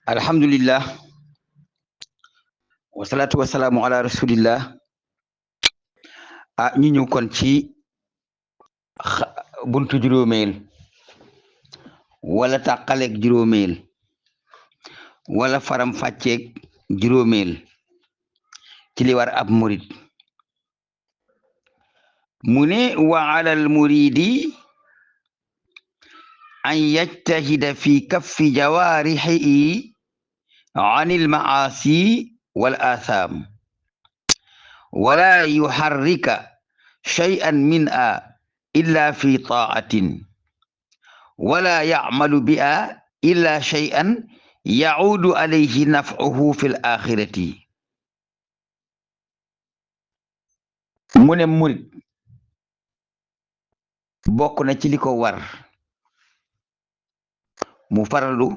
alhamdulillah wasalaatu wasalaamu ala rasulillah ñu ñëw kon ci buntu juróomeel wala tàqaleeg juróomeel wala faram fàcceeg juróomeel ci li war ab murid mu ne wa alal muridi an yajtahida fi kaffi jawaarihi anil maasi wal atham wala yuharrika shay'an minha illa fi taatin wala ya'malu biha illa shay'an ya'udu alayhi naf'uhu fil akhirati. mu ne murit bokk na ci li ko war mu farlu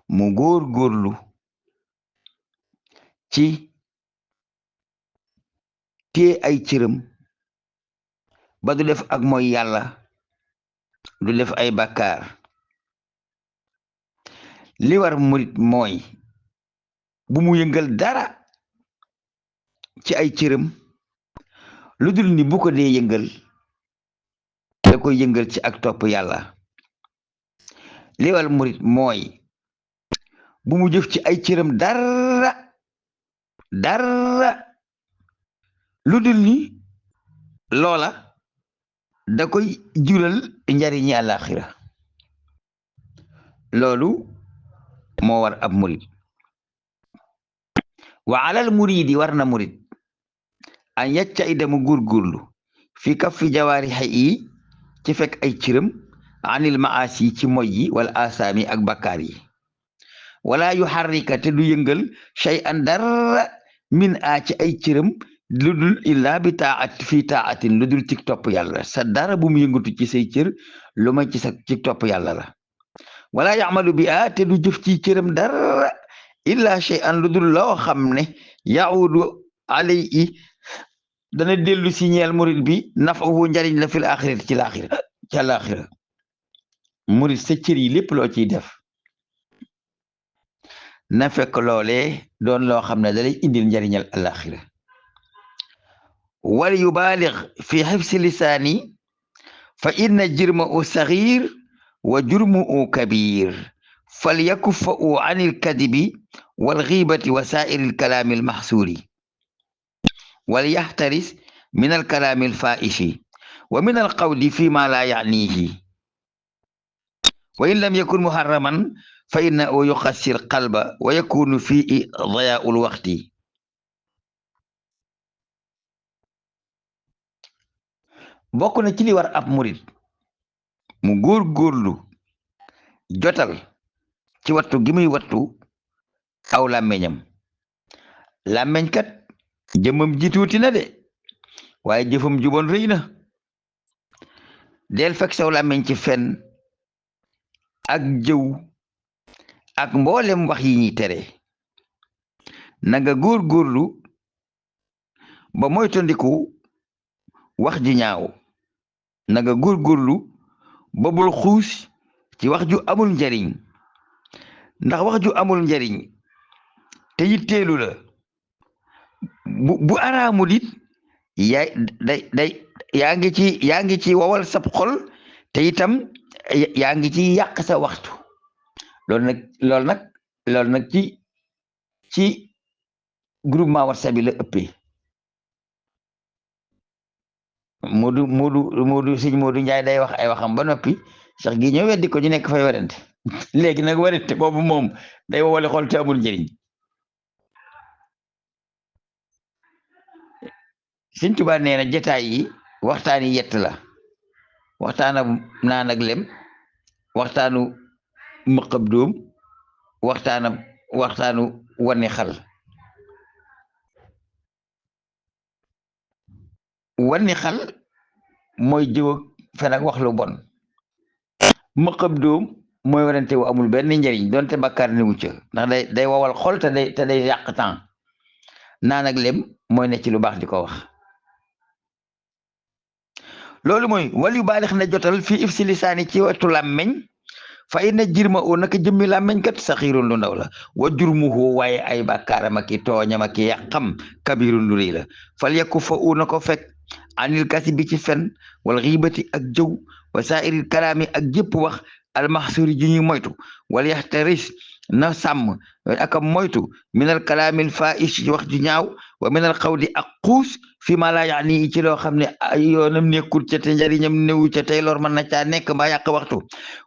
mu góorgóorlu ci téye ay cëram ba du def ak mooy yàlla du def ay bàkkaar. li war murit mooy bu mu yëngal dara ci ay cëram lu dul ni bu ko dee yëngal da koy yëngal ci ak topp yàlla. li war murit mooy bu mu jëf ci ay cëram dara lu dul ni loola da koy jural njariñi àlaxira. loolu moo war ab murid. wa alal muridi war na murid an yacca ida mu góorgóorlu fi kaffi jawaarihi yi ci fekk ay cëram anil maasi ci moy yi wala asaami ak bakkaar yi wala yu xarrika te du yëngal shay'an dara min a ci ay cëram lu dul illa bi taat fii taatin lu dul ci topp yàlla. sa dara bu mu yëngatu ci say cër lu may ci topp yàlla la. wala ya'malu bi a te du jëf ci cëram dara illa shay'an lu dul loo xam ne ya'udu alayhi dana dellu si ñeel murid bi nafahu njariñ la fil axirati ci àlaxira. murid sa cër yi lépp loo ciy def na fekk loolee doon loo xam ne dalay indil njariñal àlaxira. wal yubalig fi xifsi lisaani fa inna jirma'u saxiir wa jurmu'u kabir fal yakuffu anil kadibi wal ghibati wa sa'iril kalaamil mahsuuri wal yaxtaris min al kalaamil faa'ishi wa min al qawli fi ma la ya'nihi wa in lam yakun muharraman fa innahu yuqassir qalba wa yakunu fihi dayaa'ul waqti. bokk na ci li war ab murid mu góorgóorlu jotal ci wattu gi muy wattu aw làmmeñam. làmmeñ kat jëmmam ji tuuti na de waaye jëfam juboon rëy na. del fekk saw làmmeñ ci fen ak jëw ak mboolem wax yi ñuy tere. na nga góorgóorlu ba moytandiku wax ju ñaaw. na nga góorgóorlu ba bul xuus ci wax ju amul njariñ ndax wax ju amul njariñ te yitteelu la bu araamul it yaa ngi ci wowal sab xol te itam yaa ngi ci yàq sa waxtu. loolu nag ci groupement WhatsApp bi la ëppee. sëñ Moodu Njaay day wax ay waxam ba noppi sax gi ñëw weddi ko ñu nekk fay werante léegi nag werante boobu moom day wowale xol te amul njëriñ. Sëñ Tuubaa nee na jataay yi waxtaan yi yett la: waxtaanu naan ak lem, waxtaanu mëqab doom, waxtaanu wane xal. wane xal mooy jëw ak fen ak wax lu bon. mëqab doom mooy warante wu amul benn njëriñ donte bàkkaar ni wucca ndax day wowal xol te day yàq temps. naan ak lem mooy ne ci lu baax di ko wax. loolu mooy wal yu baalix na jotal fii if si lisaani ci wetu làmmeñ fa inna jirma o naka jëmmi làmmeñ kat saxiirun lu ndaw la wa jurmuhu waaye ay bàkkaaram ak i tooñam ak i yàqam kabirun lu rëy la fal yakku fa u na ko fekk anil kasi bi ci fen wal xiibati ak jëw wa saairil kalaami ak jëpp wax almaxsuri ji ñuy moytu wal yaxtaris na sàmm ak a moytu minal kalaamil faish ci wax ju ñaaw wa minal xawdi ak xuus fi ma laa yaani ci loo xam ne yoonam nekkul ca te njariñam newu ca tey lor mën na caa nekk mbaa yàq waxtu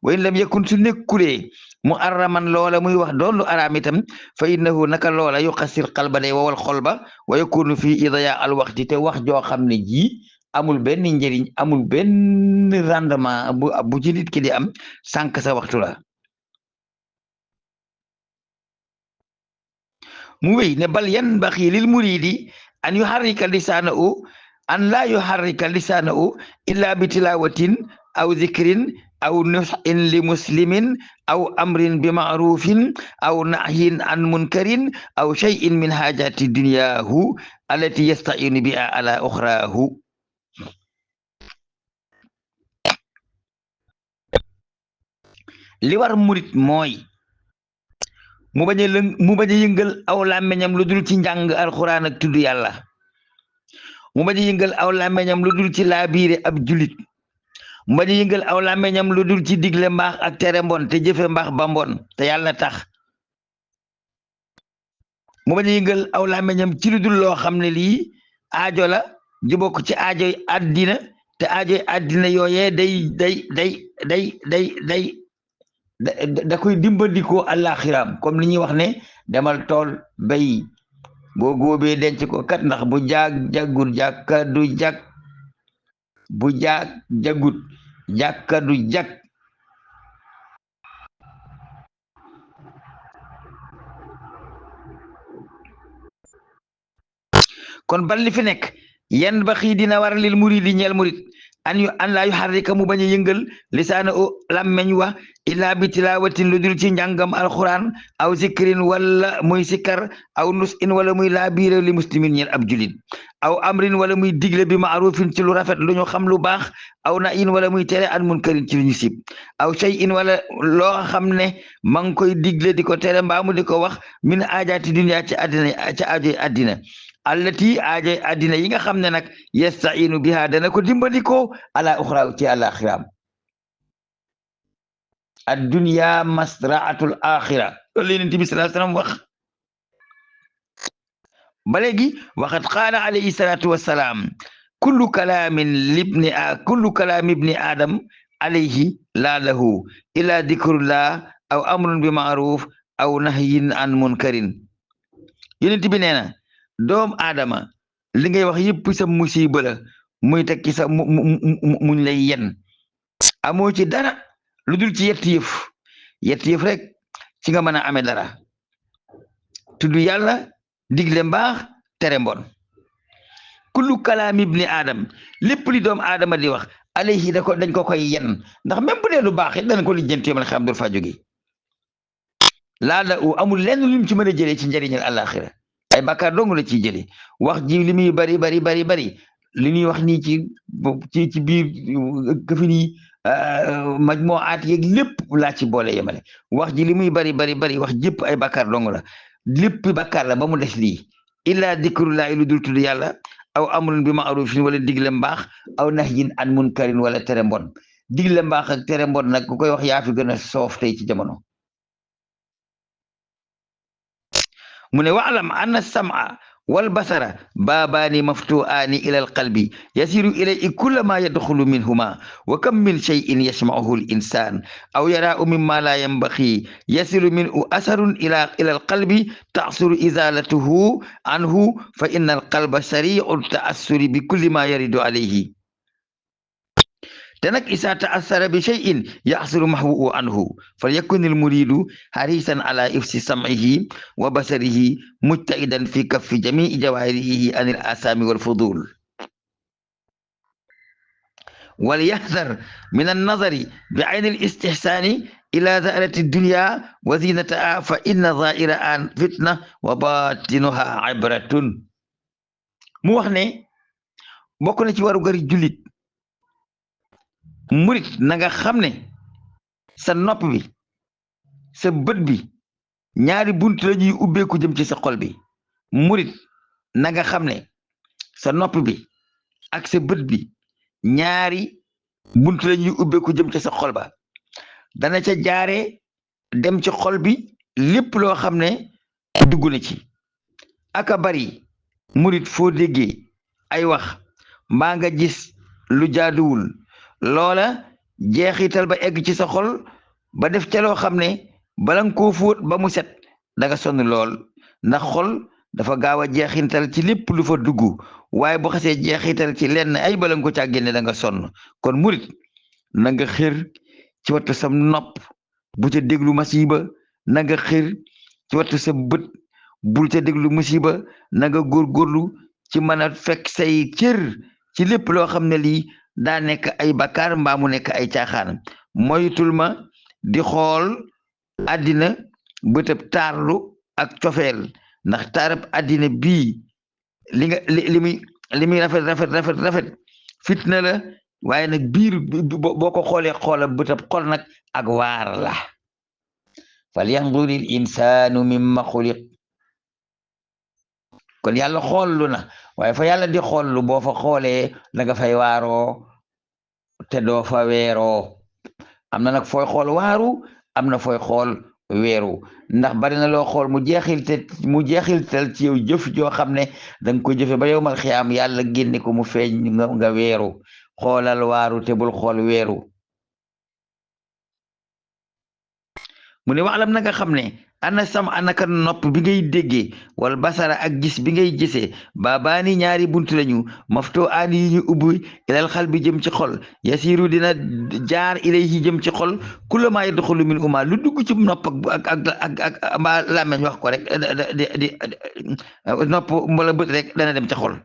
wa in lam yakun su nekkulee mu arraman loola muy wax doon lu araam itam fa innahu naka loola yuqasir qalba day wowal xol ba wa yakunu fi idaya al waxti te wax joo xam ne ji amul benn njëriñ amul benn rendement bu ci nit ki di am sànq sa waxtu la mu wéy ne bal yanbaxi lil muridi an yuharrika lisaanahu an laa yuharrika lisaanahu illa bi tilawatin aw zikrin aw nushin li muslimin aw amrin bi ma'rufin aw nahyin an munkarin aw shay'in min hajati dunyahu allati yasta'inu biha ala ukhrahu li war murit mooy mu bañ a yëngal aw làmmeñam lu dul ci njàng alxuraan ak tudd yàlla mu bañ a yëngal aw làmmeñam lu dul ci laabiire ab julit mu bañ a yëngal aw làmmeñam lu dul ci digle mbaax ak tere mbon te jëfe mbaax ba mbon te yàlla tax mu bañ a yëngal aw làmmeñam ci lu dul loo xam ne lii aajo la ju bokk ci aajoy àddina te aajoy àddina yooyee da koy dimbandikoo àllaaxiraam comme li ñuy wax ne demal tool bay boo góobee denc ko kat ndax bu jagut jàkka du jag bu jagut jàkka du jag kon bal li fi nekk yan ba xii dina war lil muridi ñeel murid an laa yuharrika mu bañ a yëngal lisaana o làmmeñ wa illaa bi tilaawatin lu dul ci njàngam alquran aw zikrin wala muy sikkar aw nus in wala muy laabiire li muslimin ñeel ab julit aw amrin wala muy digle bi maarufin ci lu rafet lu ñu xam lu baax aw na in wala muy tere an munkarin ci lu ñu sib aw shay in wala loo xam ne ma ngi koy digle di ko tere mbaamu di ko wax min aajaati dunya ci àddina ci aajoy àddina allati aajoy àddina yi nga xam ne nag yastainu biha dana ko dimbandikoo ala uxra ci àlaxiraam addunya masraatul axira loolu la Yonent bi sallallahu alayhi wasallam wax ba léegi waxat qaala alayhi salaatu wassalaam kullu kalaamin ibni adam alayhi laa lahu illa dikrullah aw amrun bi maaruf aw nahyin an munkarin Yonent bi nee na doom aadama li ngay wax yëpp sa musiba la muy tekki sa muñ lay yen amoo ci dara lu dul ci yett yëf rek ci nga mën a amee dara tudd yàlla digle mbaax tere mbon kullu kalaam ibni adam lépp li doom aadama di wax alayhi dañ ko koy yen ndax même bu dee lu baax it dana ko lijjanti yomal xam dul fa jóge laa la amul lenn lu mu ci mën a jëlee ci njëriñal àllaaxira ay bàkkaar dong la ciy jëlee wax ji li muy bari li ñuy wax nii ci biir këfin yi majmuaat yeeg lépp laa ci boole yemale wax ji li muy bari wax jëpp ay bàkkaar dong la lépp bàkkaar la ba mu des lii illa dikrullahi lu dul tudd yàlla aw amrun bi ma'rufin wala digle mbaax aw nahyin an munkarin wala tere mbon digle mbaax ak tere mbon nag ku koy wax yaa fi gën a soof tey ci jamono mu ne waalam anna sam'a wal basara baabaani maftu'aani ila alqalbi yasiru ilayhi kulla ma yadxulu minhuma wa kam min shay'in yasma'uhu al-insan aw yara'u mimma la yanbaghi yasiru minhu asarun ila alqalbi ta'suru izalatuhu anhu fa inna alqalba sari'u ta'assuri bi kulli ma yaridu alayhi te nag isa ta'assara bi shay'in yaxsuru mahwuhu anhu falyakun almuridu harisan ala ifsi sam'ihi wa basarihi mujtahidan fi kaffi jami'i jawarihi an al-asami wal fudul وليحذر من النظر بعين الاستحسان إلى زهرة الدنيا وزينتها فإن ظاهرها فتنة وباطنها عبرة mu wax ne bokk na ci waru gari jullit murit na nga xam ne sa nopp bi sa bët bi ñaari bunt la ñuy ubbeeku jëm ci sa xol bi murit na nga xam ne sa nopp bi ak sa bët bi ñaari bunt la ñuy ubbeeku jëm ci sa xol ba dana ca jaare dem ci xol bi lépp loo xam ne dugg na ci aka bari murit foo déggee ay wax mbaa nga gis lu jaaduwul loola jeexital ba egg ci sa xol ba def ca loo xam ne bala nga koo fóot ba mu set da nga sonn lool ndax xol dafa gaaw a jeexintal ci lépp lu fa dugg waaye bu xasee jeexital ci lenn ay bala nga ko caa génne da nga sonn kon murit na nga xër ci wattu sam nopp bu ca déglu masiba na nga xër ci wattu sa bët bul ca déglu musiba na nga góorgóorlu ci mën a fekk say cër ci lépp loo xam ne lii daa nekk ay bakkaar mbaa mu nekk ay caaxaan moytul ma di xool àddina bëtëb taarlu ak cofeel ndax taarab àddina bii li muy rafet fitna la waaye nag biir boo ko xoolee xoola bëtëb xol nag ak waar la fal yanzuril insaanu mimma xuliq kon yàlla xoollu na waaye fa yàlla di xoollu boo fa xoolee da nga fay waaroo te doo fa weeroo am na nag fooy xool waaru am na fooy xool weeru ndax bari na loo xool mu jeexiltal ci yow jëf joo xam ne danga ko jëfe ba yow mal xiyaam yàlla génne ko mu feeñ nga weeru xoolal waaru te bul xool weeru mu ne waxlam na nga xam ne ana sam anaka nopp bi ngay déggee wal basara ak gis bi ngay gisee baabaani ñaari buntu lañu maftoo aani yi ñu ubbi ilal xal bi jëm ci xol yasiru dina jaar ilayhi jëm ci xol kullama yadxulu min uma lu dugg ci nopp ak mbaa làmmeñ wax ko rek di nopp mbala bët rek dana dem ca xol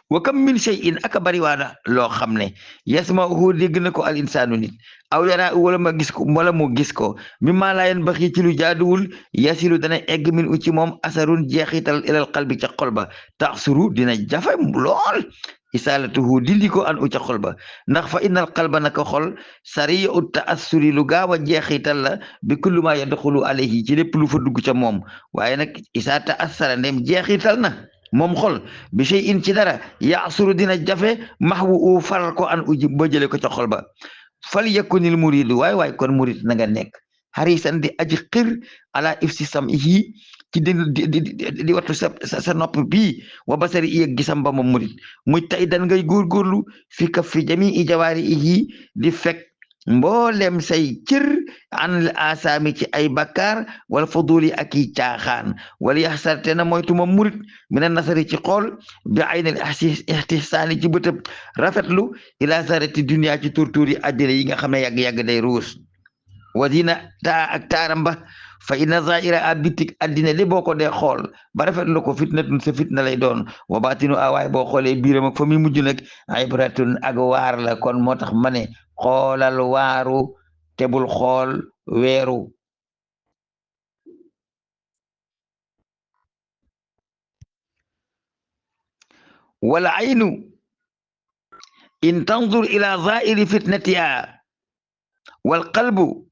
wa kam min shay'in aka bari waana loo xam ne yasma'uhu dégg na ko al insaanu nit aw yara wala ma gis ko wala mu gis ko mi maa laa yen baxi ci lu jaaduwul yasilu dana egg min u ci moom asarun jeexital ilal qalbi ca xol ba taxsuru dina jafe lool isalatuhu dindi ko an u ca xol ba ndax fa innal qalba naka xol sari'u ta'assuri lu gaaw a jeexital la bi kullu ma yadxulu alayhi ci lépp lu fa dugg ca moom waaye nag isa ta'assara ndem jeexital na moom xol bi shay'in ci dara yaasuru dina jafe maxwu u faral ko an uji ba jële ko ca xol ba fal yakunil muridu waay kon murid na nga nekk xarisan di aji xir ala ifsi sam'ihi ci di wattu sa nopp bii wa basari iya gisam ba moom murid muy tay dan ngay góorgóorlu fi kaffi jami'i jawaarihi di fekk mboolem say cër an asaami ci ay bakkaar wala fuduli ak i caaxaan wala yaxsarte na moytu moom murit mina nasari ci xool bi aynal istihsaani ci bëtëb rafetlu ila zarati dunia ci turtuuri àddina yi nga xam ne yàgg-yàgg day ruus wadina taa ak taaram ba fa inna zaira a bitik àddina li boo ko dee xool ba rafetlu ko fitnatun sa fitna lay doon wa batinu a waay boo xoolee biiram ak fa muy mujj nag ibratun ak waar la kon moo tax ma ne xoolal waaru te bul xool weeru wala aynu in tanzur ila zairi fitnatiha wal qalbu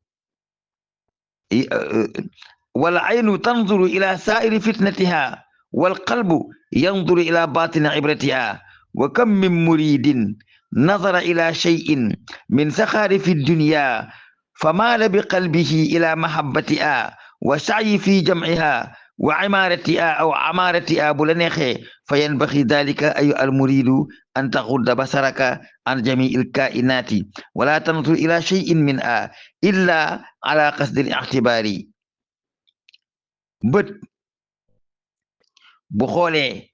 wala aynu tanzuru ila sairi fitnatiha wal qalbu yanzuru ila batini ibratiha wa kam min muridin nazara ila shay'in min saxaarifi dunya famaala biqalbihi ila mahabbatiha wa sa'yi fi jamciha wa imaratiha aw amaratiha bu la neexee fa yanbaxi dalika ayu almuridu an taxudda basaraka an jamii alkainati wala tanzur ila shay'in minha illa ala qasdi al-i'tibaari bët bu xoolee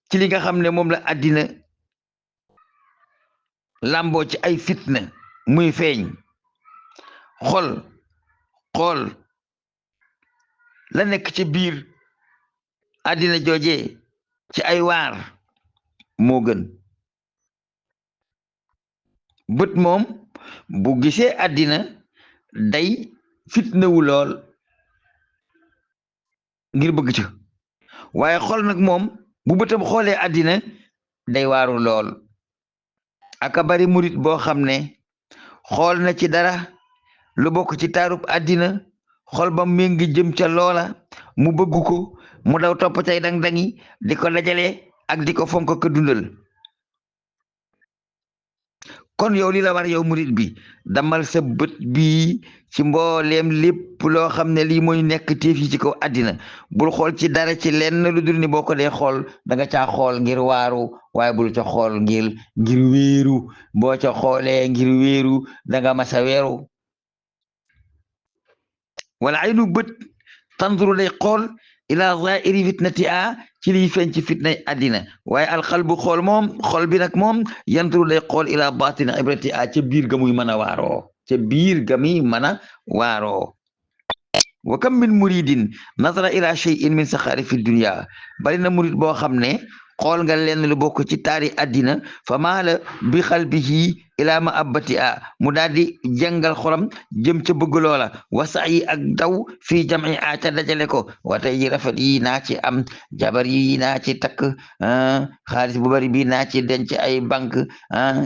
ci li nga xam ne moom la àddina lamboo ci ay fitna muy feeñ xool la nekk ci biir àddina jooje ci ay waar moo gën bët moom bu gisee àddina day fitnawu lool ngir bëgg ci waaye xol nag moom bu bëtam xoolee àddina day waaru lool aka bari murit boo xam ne xool na ci dara lu bokk ci taarub àddina xol ba méngi jëm ca loola mu bëgg ko mu daw topp cay dang-dangi di ko dajale ak di ko fonk ko dundal. kon yow li la war yow murit bi damal sa bët bi ci mbooleem lépp loo xam ne lii mooy nekk téef yi ci kaw àddina bul xool ci dara ci lenn lu dul ni boo ko dee xool da nga caa xool ngir waaru waaye bul ca xool ngir wéeru boo ca xoolee ngir wéeru da nga masa weeru. wala aynu bët tanzuru day xool ila zairi fitnati a ci liy feeñ ci fitnay àddina waaye alxalbu xol bi nag moom yanturu day xool ila batina ibrati a ca biir ga muy mën a waaroo ca biir ga muy mën a waaroo. wa kam min muridin nazara ila shay'in min saxaari fi dunya bari na murid boo xam ne xool nga lenn lu bokk ci taari àddina fa maala bi xalbihi ilaa ma abbati a mu daal di jàngal xolam jëm ca bëgg loola wasa yi ak daw fii jam'i a ca dajale ko watay yi rafet yi naa ci am jabar yi naa ci takk xaalis bu bari bi naa ci denc ay banque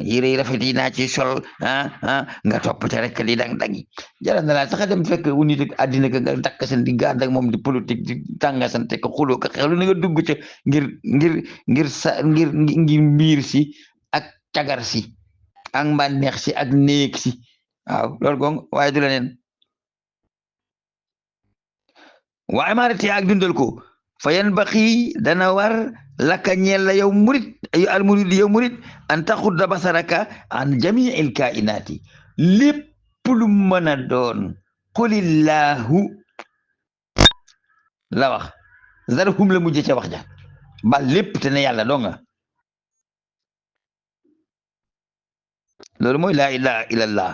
yére yi rafet yi naa ci sol nga topp ca rek di dang-dangi jaral na laa sax dem fekk unité àddina ka nga dakk seen di gàdd ak moom di politique di tàngasante ko xuloo ko xeelu na nga dugg ca ngir mbiir si ak cagar si ak mbànneex si ak néeg si waaw loolu gong waaye du leneen waa imarati ak dundal ko fa yan baxi dana war laka ñeel la yow murit yu al murid yow murit an taxudda basaraka an jamiil kainaati lépp lu mën a doon qulillahu la wax zarhum la mujj ca wax ja ba lépp te ne yàlla doo nga loolu mooy laa ilaha illallah.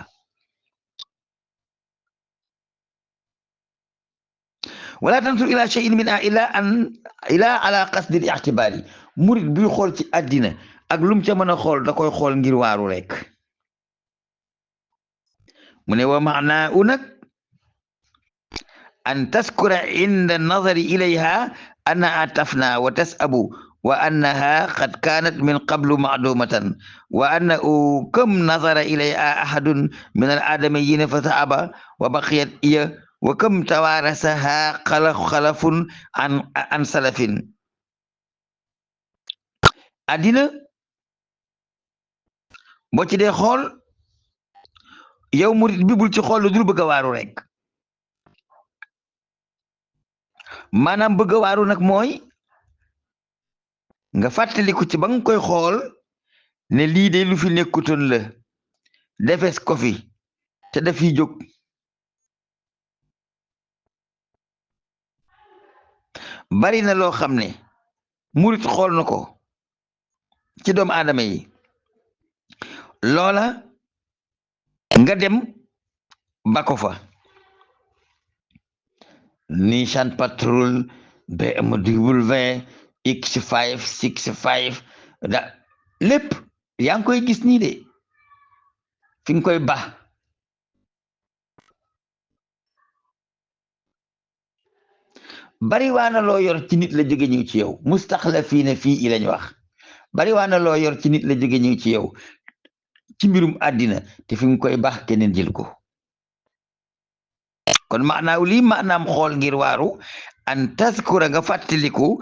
wala tansur ila shay'in min a ila ala qasdi al i'tibari murid buy xool ci àddina ak lum ca mën a xool da koy xool ngir waaru rek mu ne wa maanaahu nag an taskura inda nazari ilayha annaha tafna wa tasabu wa annaha qad kanat min qablu macdumatan wa annahu kam nazara ilayha ahadun min al aadamiyina fa taaba wa baqiyat iya wa kam tawaarasaha xalafun an salafin. àddina boo ci dee xool yow murit bi bul ci xool lu dul bëgg a waaru rek maanaam bëgg a waaru nag mooy nga fàttaliku ci ba nga koy xool ne lii de lu fi nekkutoon la defes ko fi te dafiy jóg bari na loo xam ne murit xool na ko ci doomu aadama yi loola nga dem ba ko fa Nissan Patrol BMW X5 65 da lépp yaa ngi koy gis nii de fi nga koy ba bari waana loo yor ci nit la jóge ñëw ci yow mustaxlafiina fii i lañ wax bari waana loo yor ci nit la jóge ñëw ci yow ci mbirum àddina te fi nga koy baax keneen jël ko kon maanaaw lii maanaam xool ngir waaru an taskura nga fàttaliku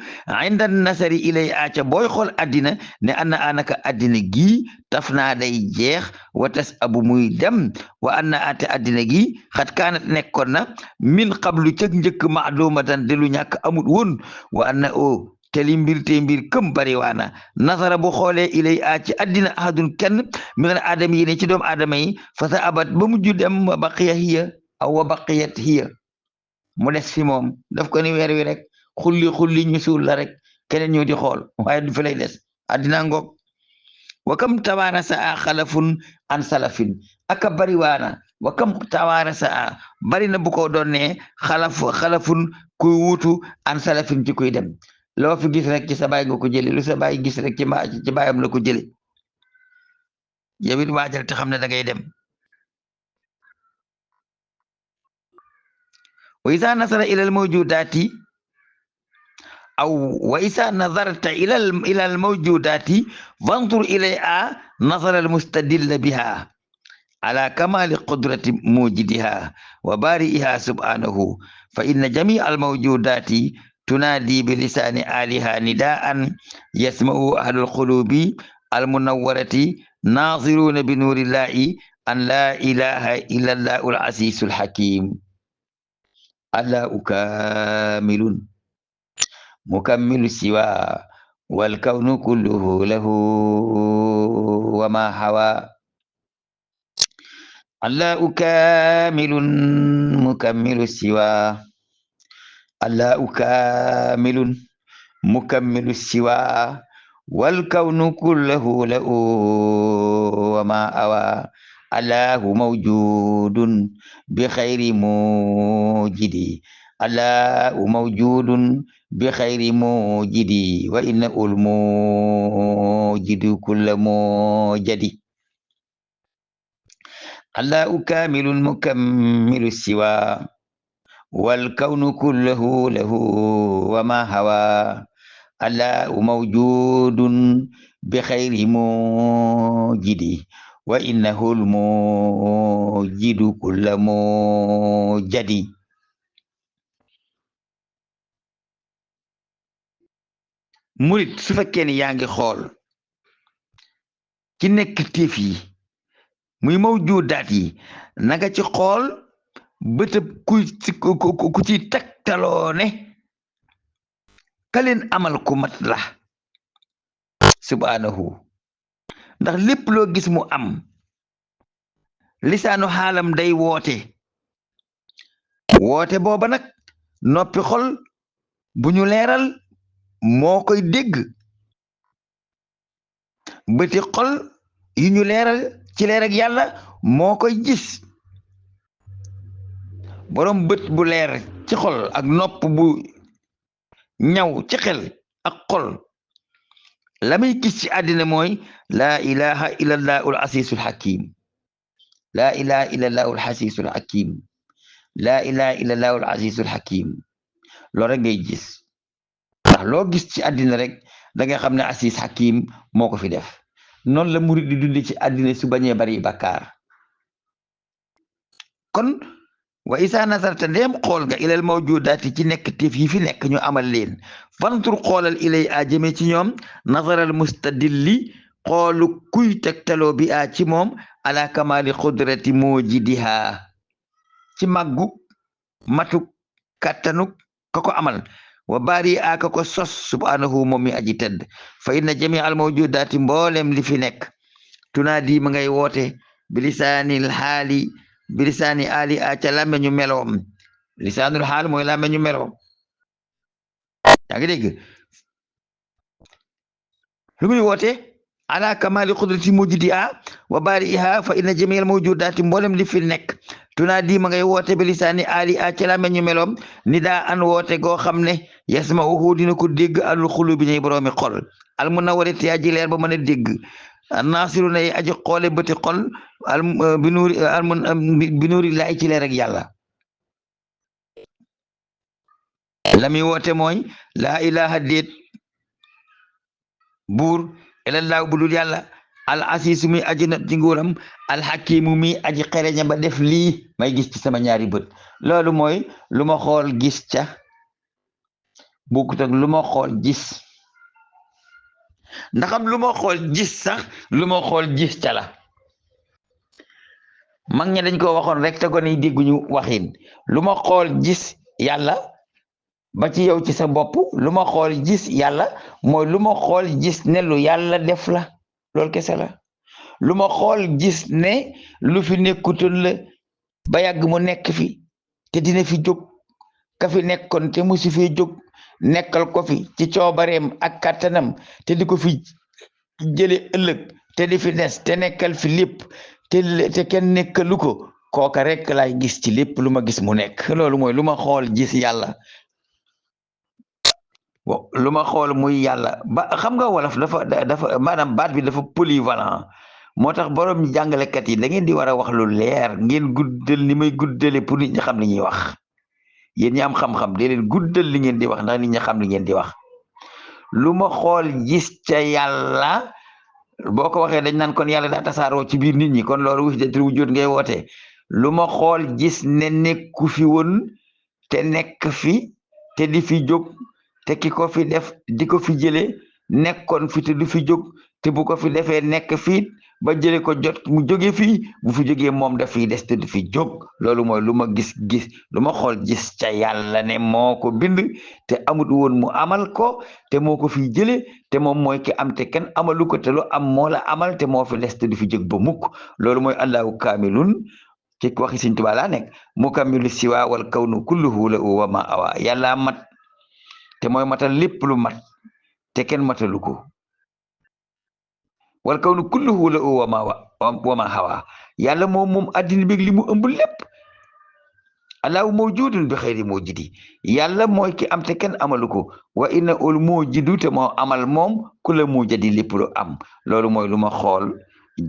inda nasari ilay aca booy xool àddina ne ana anaka àddina gi taf naa day jeex wa tas abu muy dem wa anna ate àddina gi xat kaanat nekkoon na min qablu cëg njëkk maadumatan de lu ñàkk amut woon wa anna o teli mbir te mbir këm bari waana nasara bu xoolee ilay a ci àddina ahadun kenn min al aadama yi ne ci doomu aadama yi fa sa abat ba mujju dem wa baqiya hiya aw wa baqiyat hiya mu des fi moom daf ko ni weer wi rek xulli ñu suul la rek keneen ñëw di xool waaye du fi lay des àddina ngoog wa kam tawaarasa a xalafun an salafin aka bari waana wa kam tawaarasa a bari na bu ko doon ne xalafun kuy wuutu an salafin ci kuy dem loo fi gis rek ci sa baay nga ko jële lu sa baay gis rek ci baayam la ko jële yow it waajal te xam ne da ngay dem wa isa nasara ila al mawjudati aw wa isa nazarta ila al mawjudati fanzur ilayha nazara al mustadilla biha على كمال قدرة موجدها وبارئها سبحانه، فإن جميع الموجودات تنادي بلسان آلها نداء يسمعه أهل القلوب المنورة ناظرون بنور الله أن لا إله إلا الله العزيز الحكيم. ألا أكامل مكمل السوى والكون كله له وما حوى. ألا أكامل مكمل السوى، ألا أكامل مكمل السوى والكون كله له وما أوى. الله موجود بخير موجد، الله موجود بخير موجد وإنه الموجد كل موجد. الله كامل مكمل السوى والكون كله له وما هوى. الله موجود بخير موجد وإنه الموجد كل موجد. murit su fekkee ni yaa ngi xool ci nekk téef yi muy mawjudaat yi na nga ci xool bëtëb ku ci tegtaloo ne ka leen amal ku mat la subhanahu. ndax lépp loo gis mu am lisaanu xaalam day woote booba nag noppi xol bu ñu leeral moo koy dégg, bëti xol yu ñu leeral ci leer ak yàlla moo koy gis. boroom bët bu leer ci xol ak nopp bu ñaw ci xel ak xol la muy gis ci àddina mooy laa ilaha illallah ul asiisul hakim, laa ilaha illallah ul asiisul hakim, laa ilaha illallah ul asiisul hakim. loolu rek ngay gis, ndax loo gis ci àddina rek da nga xam ne asiis hakim moo ko fi def. noonu la murid di dunde ci àddina su bañee bari bakkaar. kon wa isa nasarta ndeem xool nga ilal mawjudaati ci nekk téef yi fi nekk ñu amal leen fantur xoolal ilay a jëme ci ñoom nazaral mustadilli xoolu kuy tegtaloo bi a ci moom ala kamali qudrati mujidiha ci màggu matuk kàttanuk ka ko amal wa bari a ka ko sos subhanahu moom mi aji tedd. fa inna jami al mawjudaati mboolem li fi nekk tunaadi ma ngay woote bilisaanil xaali bilisaani ali a ca làmmeñu meloom. lisaanul xaal mooy làmmeñu meloom. yaa ngi dégg lu muy woote ala kamali qudrati mujidi a wa bari'iha fa inna jami'al mawjudati mboolem li fi nekk tunaadi ma ngay woote bilisaani ali a ca làmmeñu meloom ni daa an woote goo xam ne yasma'uhu dina ko dégg alul xulubi ñuy boroomi xol al munawwarati aji leer ba mën a dégg naasiru na aji xoole bëti xol binuuri laay ci leer ak yàlla. la muy woote mooy laa ilaha déet buur ilallaahu bu dul yàlla al asiisu mi aji not ci nguuram al hakimu mi aji xereña ba def lii may gis ci sama ñaari bët. loolu mooy lu ma xool gis ca bokkut ak lu ma xool gis. ndaxam lu ma xool gis sax lu ma xool gis ca la. mag ña dañ ko waxoon rek te ko ni dégguñu waxin lu ma xool gis yàlla ba ci yow ci sa bopp lu ma xool gis yàlla mooy lu ma xool gis ne lu yàlla def la loolu kese la. lu ma xool gis ne lu fi nekkutoon la ba yàgg mu nekk fi te dina fi jóg ka fi nekkoon te musu fi jóg nekkal ko fi ci coobareem ak kàttanam te di ko fi jële ëllëg te di fi des te nekkal fi lépp te kenn nekkalu ko kooka rek laay gis ci lépp lu ma gis mu nekk. loolu mooy lu ma xool gis yàlla. bon lu ma xool muy yàlla ba xam nga wolof dafa maanaam baat bi dafa polyvalent moo tax borom jàngalekat yi da ngeen di war a wax lu leer ngeen guddal ni may guddale pour nit ñi xam li ñuy wax. yéen ñi am xam-xam dee leen guddal li ngeen di wax ndax nit ñi xam li ngeen di wax. lu ma xool gis ca yàlla boo ko waxee dañ naan kon yàlla daa tasaaroo ci biir nit ñi kon loolu wahdatul wujud ngay woote lu ma xool gis ne nekku fi woon te nekk fi te di fi jóg te ki ko fi def di ko fi jële nekkoon fi te du fi jóg te bu ko fi defee nekk fii ba jële ko jot mu jóge fii bu fi jógee moom daf fiy des te du fi jóg loolu mooy lu ma gis lu ma xool gis ca yàlla ne moo ko bind te amut woon mu amal ko te moo ko fiy jële te moom mooy ki am te kenn amalu ko te lu am moo la amal te moo fi des te du fi jóg ba mukk loolu mooy allahu kaamilun ci waxi Sëñ Tuubaa laa nekk mukammilu siwa wal kawnu kulluhu la wa ma awa yàlla mat te mooy matal lépp lu mat te kenn matalu ko wal kawnu kulluhu la wa ma hawa yàlla moom addina bi li mu ëmb lépp allahu mawjudun bi xayri mawjudi yàlla mooy ki am te kenn amalu ko wa inna ul mawjudu te moo amal moom ku la mujadi lépp lu am loolu mooy lu ma xool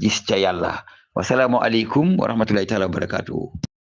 gis ca yàlla wasalaamu aleykum wa rahmatullahi taala wa barakatuhu